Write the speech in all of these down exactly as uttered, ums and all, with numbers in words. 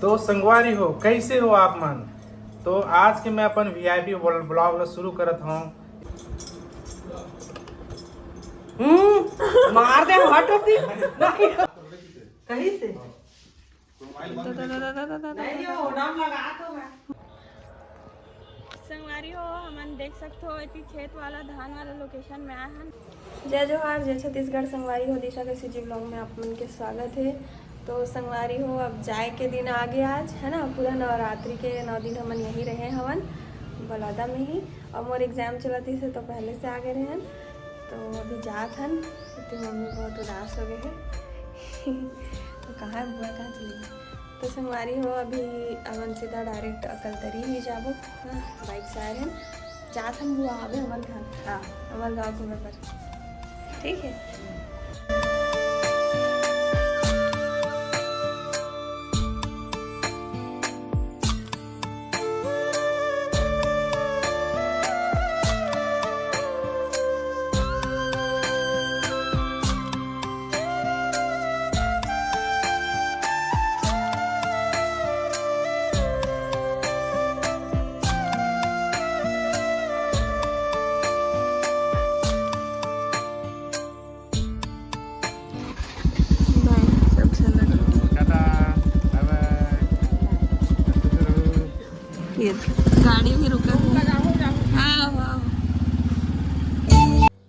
तो संगवारी हो, कैसे हो आप मन? तो आज के मैं अपन वीआईपी व्लॉग ला शुरू करत हूँ। हम्म, मार दे, हट रही। कहीं से? नहीं, वो नाम लगा तो मैं। संगवारी हो, हमन देख सकथो, एती खेत वाला, धान वाला लोकेशन में आए हन। जय जोहार, जय छत्तीसगढ़। संगवारी हो, दिशा के सीजी व्लॉग में आप मन के स्वागत है। तो संगवारी हो, अब जाए के दिन आ गया आज, है ना। पूरा नवरात्रि के नौ दिन हमन यहीं रहे हवन, बलौदा में ही। और मोर एग्जाम चलत रहिस, तो पहले से आ गए रहन। तो अभी जात हन, तो मम्मी बहुत उदास हो गए हैं। तो कहाँ है बुआ, कहाँ चली गई? तो संगवारी हो, अभी हमन सीधा डायरेक्ट अकलतरी ही जाबो। हाँ, बाइक से आए हैं, जात हम बुआ आबे हमारे घर। हाँ, हमारे गाँव घूमे पर। ठीक है। बाय, सबसे अलग। टाटा, बाय बाय। ये गाड़ी भी रुका है। हाँ, हाँ।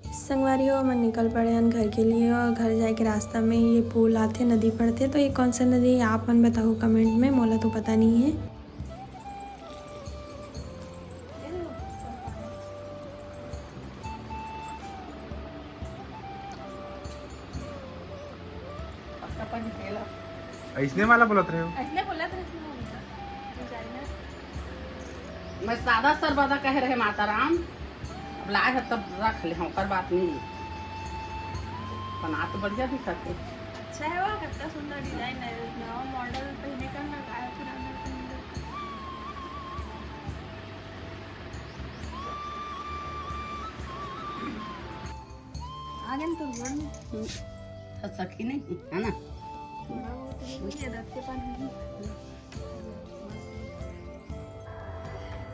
संगवारी हो, हमन निकल पड़े हन घर के लिए, और घर जाए के रास्ता में ये पुल आथे, नदी पड़थे। तो ये कौन सा नदी है, आप मन बताओ कमेंट में, मोला तो पता नहीं है। ऐसने वाला बोलत रहे हो? ऐसने बोलत रहे हो, ऐसने बोलत रहे हो। मैं सादा सरबदा कहे रहे माता राम, अब लाए है तब रख ले, ओकर बात नहीं। बना तो बढ़िया दिखत है। अच्छा है वो, कितना सुंदर डिजाइन है, नवा मॉडल पहने का ना, गाय पुराना पहने का। आ गए तो घर में। हम्म। तो सखी नहीं, है ना? थोड़ा बहुत ये दत्ते पानी।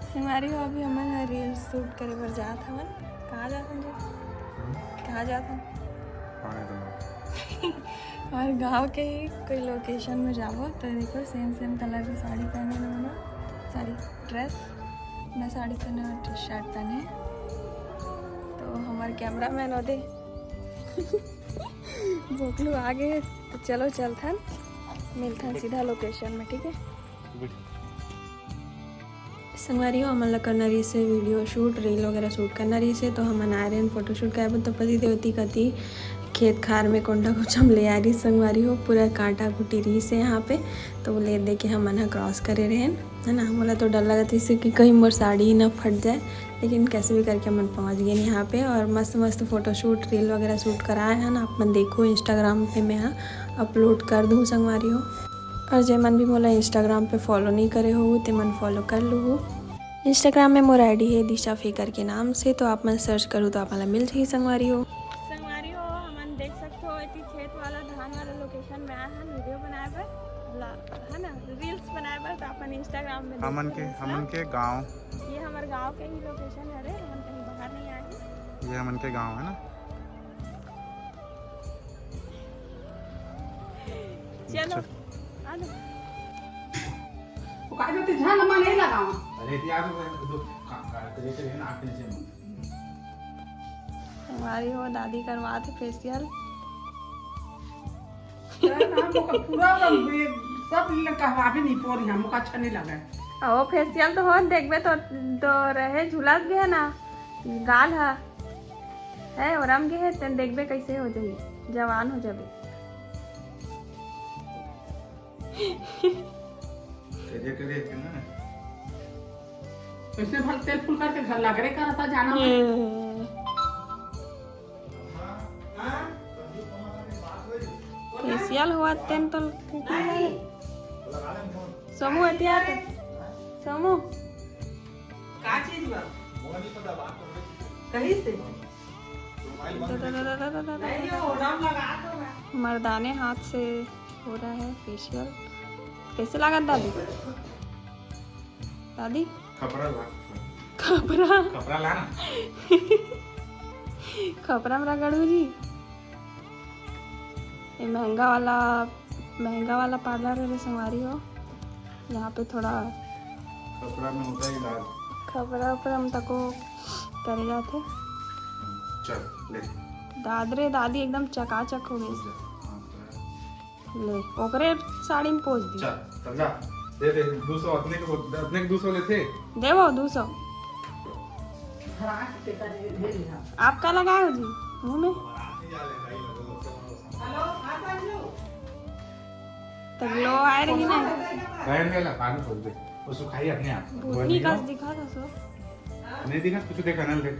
संगवारी हो, अभी हमन ह रील्स शूट करे बर जात हवन। कहाँ जात हन जी? कहाँ जात हन? खाने तो नहीं। और गांव के ही कोई लोकेशन में जाबो, तो देखो, सेम सेम कलर की साड़ी पहने हन, साड़ी ड्रेस। मैं साड़ी पहने और टी शर्ट पहने। तो हमारे कैमरा मैन ओदे भोकलू आ गए, तो चलो चलथन, मिलथन सीधा लोकेशन में, ठीक है? संगवारी हो, हमन ला करना रहिस हे वीडियो शूट, रील वगैरह शूट करना रहिस हे, तो हमन आए रहेन फोटो शूट करे बर। तो पति देवती कति खेत खार में कोंडा कोचम ले आ रहिस संगवारी हो, पूरा कांटा खूंटी रहिस हे यहाँ पे, तो वो ले दे के हमन ह क्रॉस करे रहेन, है ना। मोला तो डर लगत रहिस हे कि कहीं मोर साड़ी ही ना फट जाए, लेकिन कैसे भी करके हमन पहुँच गए यहाँ पे। और मस्त मस्त फोटो शूट, रील वगैरह शूट कराए हन, आप मन देखो, इंस्टाग्राम पे मैं ह अपलोड कर दूँ संगवारी हो। और जे मन भी मोला इंस्टाग्राम पे फॉलो नहीं करे हो, ते मन फॉलो कर लूहू। इंस्टाग्राम में मोर आईडी है दिशा फेकर के नाम से, तो आप मन सर्च करू तो आप मन ला मिल जाही संगवारी हो। संगवारी हो, हमन देख सकते हो, एती खेत वाला, धान वाला लोकेशन में आए हन वीडियो बनाए बर, ला-, है ना, रील्स बनाए बर। तो अपन इंस्टाग्राम में हमन देखो के, रील्स ला। हमन के गांव। ये हमर गांव के ही लोकेशन हरे, हमन कहीं बाहर नहीं आए हैं। ये हमन के गांव है ना। चलो, चल। आ जाओ। वो का कहते, ध्यान नमा नहीं लगावा। अरे, यार, वो दो का-, का-, करे, करे ना, आँख नीचे मुंह। हमारी वो दादी करवा थे फेशियल। अरे ना, हमको पूरा एकदम ये सब कहवा भी नहीं पोर, हमको अच्छा नहीं लगा। ओ, फेशियल तो हो, देखबे तो, तो रहे, झुलस गया ना, गाल हा। है, ओरम गे हे, तेन देखबे कैसे हो जाही, जवान हो जाबे। करिया, करिया के ना। इसने भल तेल फुल करके घर लग रे करता जाना में। हम्म। फेशियल हुआ तेन तो ठीक नहीं। सोमू हटिया तो। सोमू। का चीज बा? कहीं से? नहीं, ये ओरम लगा दो ना। मर्दाने हाथ से हो रहा है फेशियल। कैसे लागत दादी? दादी? खपरा ला। खपरा। खपरा ला ना। खपरा में रगड़ू जी। ये महंगा वाला, महंगा वाला पार्लर है रे संगवारी हो। यहाँ पे थोड़ा खपरा में होता है इलाज। खपरा उपरा में तको करे जाथे। चल ले। दादरे दादी एकदम चकाचक हो गई। हाँ, ले, ओकरे साड़ी में पोंछ दी। चल, चल जा। दे दे, दो सौ अपने को, अपने को दो सौ लेते। देवो दो सौ। आप का लगाए हो जी मुंह में? तो ग्लो आए रही ना। बहन गया ला, पानी खोल दे। वो सुखाई अपने आप। भूतनी कस दिखा था सो। नहीं दिखा, कुछ देखा ना ले।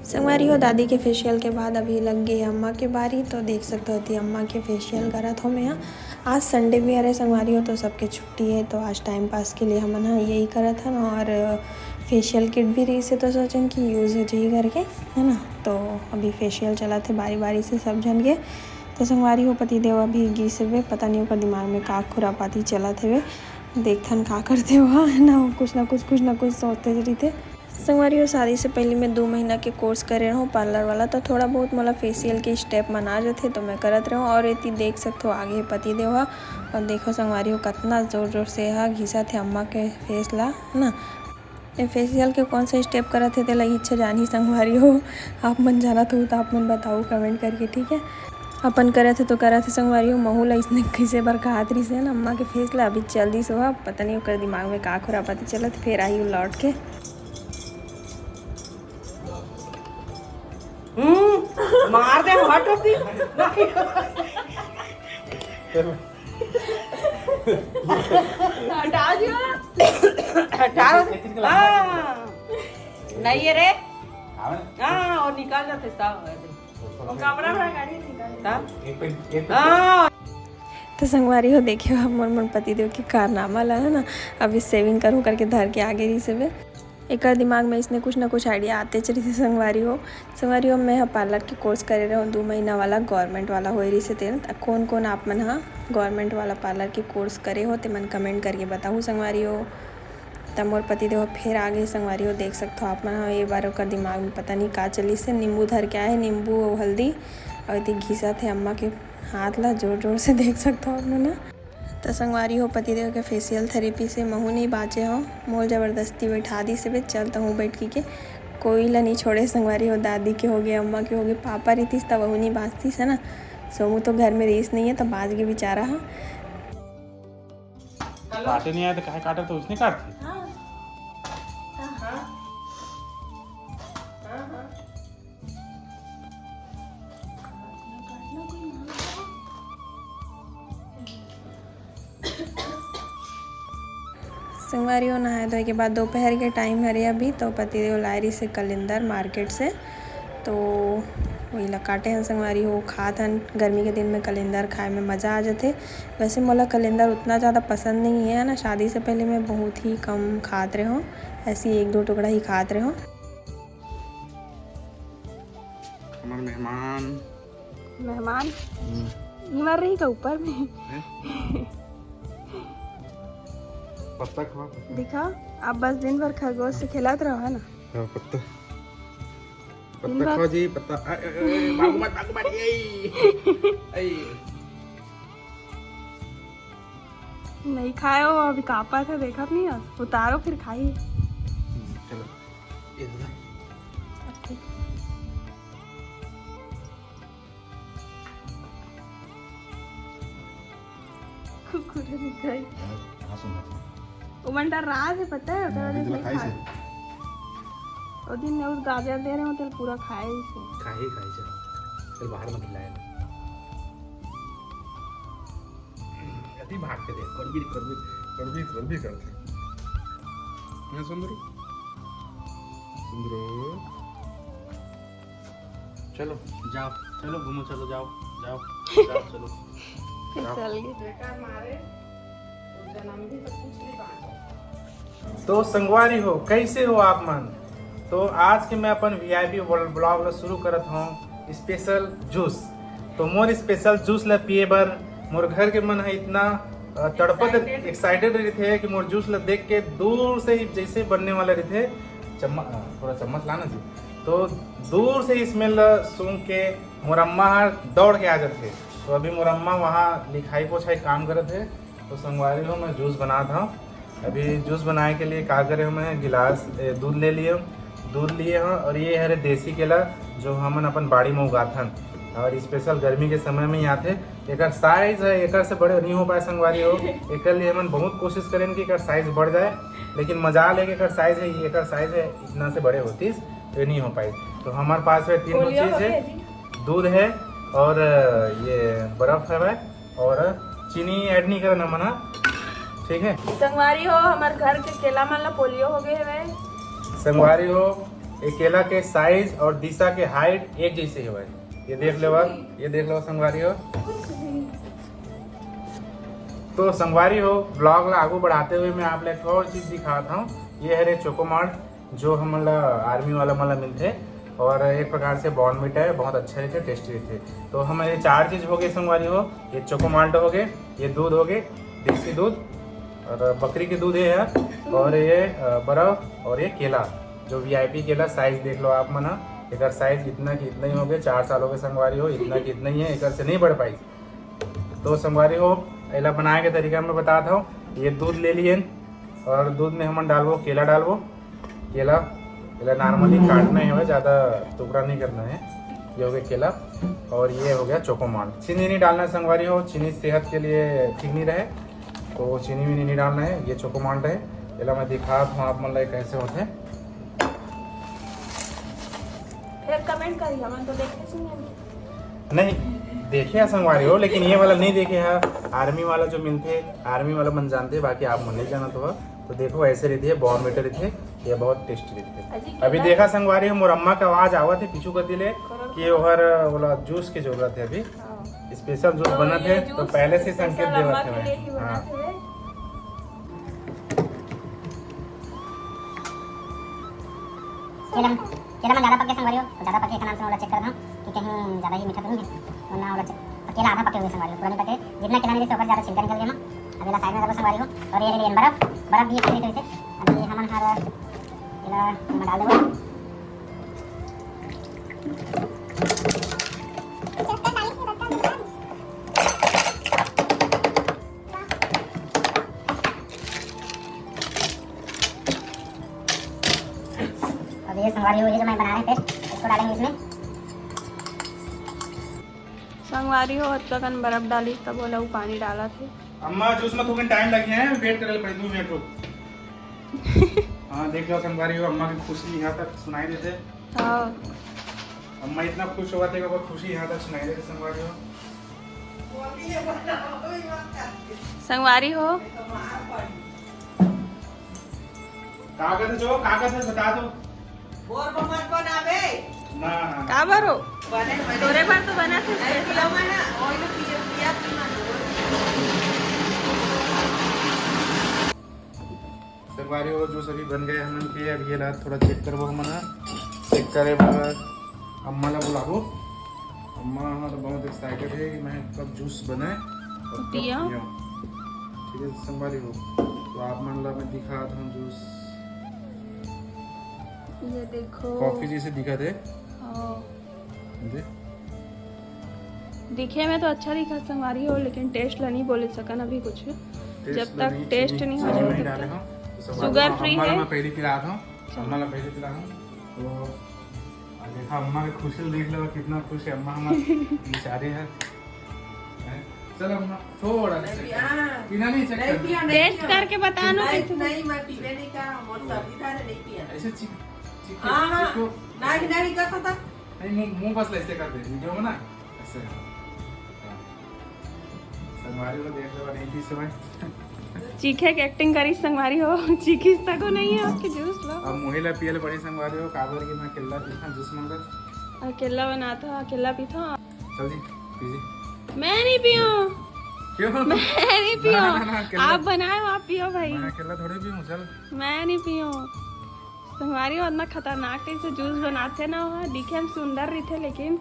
संगवारी हो, दादी के फेशियल के बाद अभी लग गई अम्मा के बारी। तो देख सकते हो कि अम्मा के फेशियल करत हो मैं। आज संडे भी हरे संगवारी हो, तो सबके छुट्टी है, तो आज टाइम पास के लिए हमन ह यही करत हन। और फेशियल किट भी रही से, तो सोचन कि यूज़ हो जाही करके, है ना। तो अभी फेशियल चलत है बारी बारी से सब झन के। तो संगवारी हो, पति देव अभी गिस हवे, पता नहीं ओकर दिमाग में का खुरापाती चलत हवे। देखथन का करथे ओहा, है ना, कुछ ना कुछ, कुछ ना कुछ सोचते रहिथे। संगवारी हो, शादी से पहले मैं दो महीना के कोर्स करे रहूँ पार्लर वाला, तो थोड़ा बहुत मोला फेशियल के स्टेप मन आ जाथे, तो मैं करत रहूँ। और एती देख सकथो आगे पति देव ह, और देखो संगवारी हो, कतना जोर जोर से हा घिसत हे अम्मा के फेस ला, है ना। ये फेशियल के कौन सा स्टेप करत हे, तेला इच्छा जानी संगवारी हो, आप मन जानत हो तो आप मन बताओ कमेंट करके, ठीक है। अपन करत हे तो करत हे संगवारी हो, महू ला इसने कैसे बर कहत रहिस हे ना अम्मा के फेस ला। अभी चल दिस हो, पता नहीं ओकर दिमाग में का खुरापाती चलत, फिर आही उ लौट के। हम्म, मार दे हटो ती। हटा दियो। हटा। हाँ। नहीं है रे। हाँ, और निकाल जाते सब। वो कपड़ा बड़ा गाड़ी निकाल। हाँ। तो संगवारी हो, देखे हो मोर मन पति देव के कारनामा ला, है ना। अभी सेविंग करूँ करके धर के आगे रहिस हवे। एकर दिमाग में इसने कुछ ना कुछ आइडिया आतेच रहिथे संगवारी हो। संगवारी हो, मैं ह पार्लर के कोर्स करे रहूँ दू महीना वाला, गवर्नमेंट वाला होए रहिसे तेन। त कोन कोन आप मन ह गवर्नमेंट वाला पार्लर के कोर्स करे हो, ते मन कमेंट करके बताहू संगवारी हो। त मोर पति देव फेर आ गे संगवारी हो, देख सकथो आप मन ह। ए बार ओकर दिमाग में पता नहीं का चलिस हे, नींबू धर के आए हे, नींबू अउ हल्दी, अउ एती घिसत हे अम्मा के हाथ ला जोर जोर से, देख सकथो आप मन ह। त संगवारी हो, पतिदेव के फेशियल थेरेपी से महू नहीं बाँचे हो, मोर जबरदस्ती बैठा दिस हे, चल तहूँ बैठ के। कोई ला नहीं छोड़े संगवारी हो, दादी के होगे, अम्मा के होगे, पापा रहितिस त वहू नहीं बाँचतिस, है ना। सोमू तो घर में रहिस नहीं है, त बाँच गे बेचारा ह। काटे नहीं आए तो काहे काटे, तो उसने काट दी। संगवारी हो, नहाए धोए के बाद दोपहर के टाइम हरे अभी, तो पतिदेव लाए रहिस हे कलिंदर मार्केट से, तो वही ला काटे हन संगवारी हो, खात हन। गर्मी के दिन में कलिंदर खाए में मज़ा आ जाथे। वैसे मोला कलिंदर उतना ज़्यादा पसंद नहीं है ना, शादी से पहले मैं बहुत ही कम खात रहे हूँ, ऐसी एक दो टुकड़ा ही खात रहे हूँ। हमारे मेहमान। मेहमान हम्म, निमर रही का ऊपर में? हैं? पत्ता खवा, पत्ता। दिखा, आप बस दिन भर खरगोश से खेलत रहो, है ना? हाँ, पत्ता। दिन पत्ता भर खवा जी, पत्ता। आ, आ, आ, बाबू मत, बाबू मत, ए, ए। नहीं खाए हो, अभी कापा था, देखत नहीं है, उतारो फिर खाई। हम्म, चलो, ये दे। कुकुर नहीं खाई। हाँ, सुन रहा। वो मन डर रहा है, पता है, उतना अभी दिन तो नहीं खाई खाए। से। वो दिन में उस गाजर दे रहे हो, तेल पूरा खाए ही से। खाई, खाई, चलो। चल, बाहर मत खिलाए। अति भाग के देख, कर भी, कर भी, कर भी, कर भी करते। मैं सुंदरू, सुंदरू, चलो। जाओ, चलो घूमो, चलो, जाओ, जाओ, जाओ, चलो। फिसल गए। बेकार मारे, जन्म भी तो कुछ नहीं बांचा। तो संगवारी हो, कैसे हो आप मन? तो आज के मैं अपन वीआईपी ब्लॉग ला शुरू करत हूँ स्पेशल जूस। तो मोर स्पेशल जूस ला पिए बर मोर घर के मन ह इतना, अ, तड़पत, एक्साइटेड रहिथे कि मोर जूस ला देख के दूर से ही जैसे बनने वाला रहिथे, चम्मच, अ, थोड़ा चम्मच लाना जी। तो दूर से ही स्मेल ला सूंघ के मोर अम्मा ह दौड़ के आ जाथे। तो अभी मोर अम्मा वहाँ लिखाई पोछाई काम करत हे। तो संगवारी हो, मैं जूस बनात हव। अभी जूस बनाए के लिए का करे हव, मैं गिलास, ए, दूध ले लिए हव, दूध लिए हव और ये हरे देसी केला, जो हमन अपन बाड़ी में उगाथन और स्पेशल गर्मी के समय में ही आथे। एकर साइज है, एकर से बड़े नहीं हो पाए संगवारी हो। एकर लिए हमन बहुत कोशिश करेन कि एकर साइज बढ़ जाए, लेकिन मजाल है कि एकर साइज है, एकर साइज है, इतना से बड़े होतीस तो ये नहीं हो पाई। तो हमारे पास है तीन गो पोलियो चीज हो है, गया जी। दूध है और ये बर्फ है भाई, और चीनी ऐड नहीं करना मना, ठीक है। संगवारी हो, हमार घर के केला मन ला पोलियो हो गए हवे। संगवारी हो, ये केला के साइज और दिशा के हाइट एक जैसे हवे। ये देख लेवा, ये देख लेवा संगवारी हो। तो संगवारी हो, ब्लॉग ला आगू बढ़ाते हुए मैं आप ला एक और चीज दिखात हूँ। ये हरे चोकोमार्ट, जो हमन ला आर्मी वाला मन ला मिलथे, और एक प्रकार से बॉर्नविटा है, बहुत अच्छा रहथे, टेस्टी रहथे। तो हमर ये चार चीज हो गए संगवारी हो, ये चोकोमाल्ट हो गए, ये दूध हो गए, देसी दूध और बकरी के दूध है यार, और ये, अ, बर्फ और ये केला, जो वीआईपी केला, साइज देख लो आप मन ह, एकर साइज इतना कि इतना ही हो गए, चार साल हो गए संगवारी हो, इतना कि इतना ही है, एकर से नहीं बढ़ पाई। तो संगवारी हो, एला बनाए के तरीका मैं बतात हूँ। ये दूध ले लिए और दूध में हमन डालबो, केला डालबो। केला, केला नॉर्मली काटना है, ज़्यादा टुकड़ा नहीं करना है। ये हो गया केला और ये हो गया चोकोमाल। चीनी नहीं डालना संगवारी हो, चीनी सेहत के लिए ठीक नहीं रहे, तो चीनी वीनी नहीं डालना है। ये चोकोमाल है, एला मैं दिखात हूँ आप मन ला कैसे होते। फिर कमेंट करिए, हमन तो देखे सुने नहीं। नहीं, देखे हैं संगवारी हो, लेकिन ये वाला नहीं देखे हैं। आर्मी वाला जो मिलते, आर्मी वाला मन जानते, बाकी आप मन नहीं जाना तो। तो देखो, ऐसे रहती है, बॉर्नविटा रहती है, ये बहुत टेस्टी रहती है। अजी, अभी केला देखा संगवारी हो, मोर अम्मा का आवाज आवत है पीछू कती ले कि ओहर वाला जूस की जरूरत है अभी। हाँ। स्पेशल जूस तो बनत है, तो पहले से संकेत देवत है। हाँ। केला, केला मन ज़्यादा पक गए संगवारी हो, तो ज़्यादा पके के नाम से ओला चेक करत हूँ कि कहीं ज़्यादा ही मीठा तो नहीं है, वरना ओला चेक, तो केला आधा पके हुए संगवारी हो, पूरा नहीं पके। जितना केला नहीं, जैसे ऊपर ज़्यादा छिलका निकल गया ना। अब एला साइड में रखो संगवारी हो, और ये ले लिए बर्फ, बर्फ भी एक तरह से अभी हमन हर एला एमा डाल देबो। अब ये संगवारी हो, ये जो मैं बना रहे हैं पेस्ट, इसको डालेंगे इसमें। संगवारी हो, अतका कन बर्फ डाली, तब ओला उ पानी डाला थे। अम्मा, जूस में थोकन टाइम लगे है, वेट करे पड़े दो मिनट रुक। हाँ, देख लो संगवारी हो, अम्मा की खुशी यहाँ तक सुनाई देते। हाँ। अम्मा इतना खुश होगा थे, खुशी यहाँ तक सुनाई देते संगवारी हो। संगवारी हो। का कहते जो, का कहते बता दो। बोर को मत बनावे। ना, ना, ना। का बरो? बने, बने। तोरे बार तो बना थे। नहीं पिया ना, ओए ना पिया, पिया, पिया ना। संगवारी हो, जूस अभी बन गए हमन के। अब ये ला थोड़ा चेक करबो हमन ह। चेक करे बर अम्मा ला बुलाबो। अम्मा ह तो बहुत एक्साइटेड है कि मैं कब जूस बने और कब पिया। पिया। ठीक है संगवारी हो, तो आप मन ला मैं दिखात हूँ जूस। ये देखो। कॉफी जैसे दिखत है। हाँ। दे। दिखे में तो अच्छा दिखत संगवारी हो, लेकिन टेस्ट ला नहीं बोले सकन अभी कुछ। टेस्ट जब ला तक नहीं, टेस्ट चीनी, नहीं हो चीनी जाए नहीं तब डाले तक। हो। तो संगवारी हो, शुगर फ्री अम्मा ला है। मैं पहले पिलात हूँ, अम्मा ला पहले पिलात हूँ। तो आ देखा, अम्मा के खुशी देख लो, कितना खुश है अम्मा हमारी। बेचारी है। हैं? चलो अम्मा, थोड़ा सा नहीं चेक पिया। कर। पीना नहीं चेक नहीं कर। पिया, नहीं टेस्ट पिया। करके बता नो नहीं, कैसे। नहीं, मैं पीवे नहीं का, मोर सर्दी था रे, नहीं पिया। ऐसे चिक, चिक, हाँ, हाँ। चिक को नहीं, नहीं, कर सकता। नहीं, मुंह, मुंह बस ऐसे कर दे, वीडियो में ना, ऐसे। हाँ। संगवारी को देख लो, नहीं पी समय। चीखे के एक्टिंग करी संगवारी हो, चीखिस तको नहीं है आपके जूस लो। अब मोहिला पियल पड़ी संगवारी हो, काबर कि मैं अकेला पीता जूस मंगा। अकेला बनाता, अकेला पीता। चल जी, पी जी। मैं नहीं पीऊँ। क्यों? मैं नहीं पीऊँ। ना, ना, ना, अकेला। आप बनाए हो, आप पियो भाई। मैं अकेला थोड़े पीऊँ, चल। मैं नहीं पीऊँ। संगवारी हो, इतना खतरनाक टाइप से जूस बनाते ना हो, दिखे में सुंदर रहिथे, लेकिन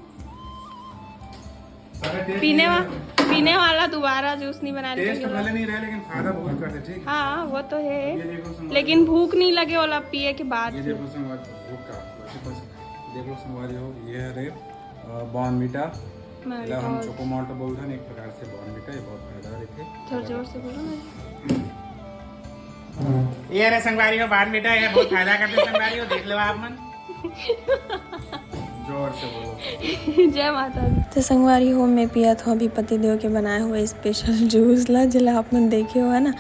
पीने वा पीने वाला दोबारा जूस नहीं बनाने टेस्ट के लिए। भले नहीं रहे, लेकिन फायदा बहुत करते, ठीक। हाँ, वो तो है, ये देखो संगवारी, लेकिन भूख नहीं लगे वाला पिए के बाद ये फिर। देखो संगवारी, हुक्का, वैसे बस देख लो संगवारी हो, ये है रे बॉर्नविटा, माय मतलब हम गॉड। चोको माल्ट बोलते हैं एक प्रकार से बॉर्नविटा, ये बहुत फायदा रहते। थोड़ा जोर से बोलो ना। ये रे संगवारी हो बॉर्नविटा, ये बहुत फायदा करते संगवारी हो, देख लो आप मन। जोर से बोलो। जय माता दी। तो संगवारी हो, मैं पियत हूँ अभी पति देव के बनाए हुए स्पेशल जूस ला, जेला आप मन देखे हो, है ना।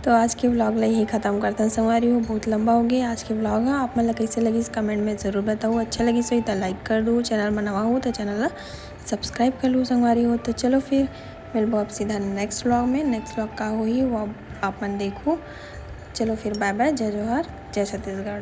तो आज के व्लॉग ला यही खत्म करथन संगवारी हो, बहुत लंबा हो गया आज के व्लॉग हा। आप मन ला कैसे लगिस कमेंट में जरूर बताओ, अच्छा लगिस होही तो लाइक कर दो, चैनल में नवा हो तो चैनल ला सब्सक्राइब कर लो संगवारी हो। तो चलो फिर मिलबो अब सीधा नेक्स्ट व्लॉग में। नेक्स्ट व्लॉग का होही वो आप मन देखो। चलो फिर बाय बाय, जय जोहार, जय छत्तीसगढ़।